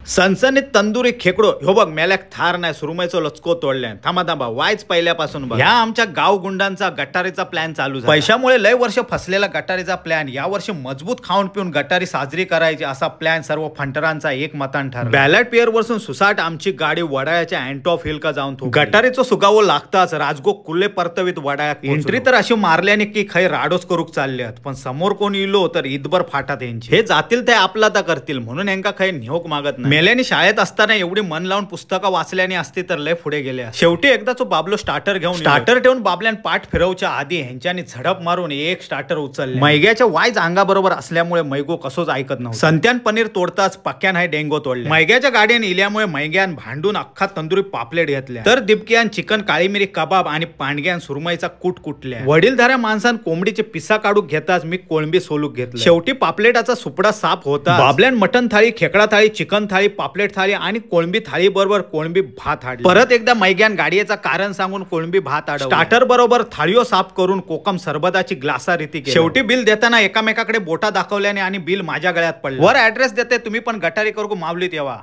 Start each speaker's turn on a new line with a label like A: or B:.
A: सनसनीत तंदुरी खेकडो ह्यो बघ मेल्याक थार नाही, सुरमईचो लचको तोडल्यान. थांबा थांबा, वायच पहिल्यापासून बघ. ह्या आमच्या गाव गुंडांचा गटारीचा प्लॅन चालू झाला. पैशामुळे लय वर्ष फसलेला गटारीचा प्लॅन या वर्षी मजबूत खाऊन पिऊन गटारी साजरी करायची असा प्लॅन सर्व फंटरांचा एक मतान ठरला. बॅलट पियर वरसून सुसाट आमची गाडी वडाळ्याच्या अँटॉफ हिल का जाऊन थोपली. गटारीचो सुगावो लागताच राजगो कुल्ले परतवीत वडाळ्यात एंट्री तर अशी मारल्याने की खै राडोच करूक चालल्यात, पण समोर कोण इलो तर ईदभर फाटात यांची. हे जातील ते आपला तर करतील म्हणून यांका खै नेहोक मागत नाही. मेल्याने शाळेत असताना एवढी मन लावून पुस्तकं वाचल्याने असती तर लय पुढे गेले. शेवटी एकदा तो बाबलो स्टार्टर घेऊन स्टार्टर ठेवून बाबल्यान पाठ फिरवच्या आधी ह्यांच्यानी झडप मारून एक स्टार्टर उचलले. मैग्याच्या वायज अंगाबरोबर असल्यामुळे मैगो कसोच ऐकत नव्हता. संत्यान पनीर तोडताच पक्क्यान हाय डेंगो तोडले. मैग्याच्या गाडीने इल्यामुळे मैग्यान भांडून अख्खा तंदुरी पापलेट घेतल्या. तर दिपक्यान चिकन काळी मिरी कबाब आणि पांडग्यान सुरमईचा कूट कुटल्या. वडीलधाऱ्या माणसान कोंबडीचे पिसा काढूक घेताच मी कोळंबी सोलूक घेतली. शेवटी पापलेटाचा सुपडा साफ होता. बाबल्यान मटन थाळी, खेकडा थाळी, चिकन थाळी, पापलेट थाळी आणि कोळंबी थाळी बरोबर कोळंबी भात हाडली. परत एकदा मैग्यान गाडीचा कारण सांगून कोळंबी भात अडवला. स्टार्टर बरोबर थाळीयो साफ करून कोकम सरबताची ग्लासा रीती केली. शेवटी बिल देताना एकामेकाकडे बोटा दाखवल्याने आणि बिल माझ्या गळ्यात पडलं. वर ऍड्रेस देते, तुम्ही पण गटारी करू मावलीत यावा.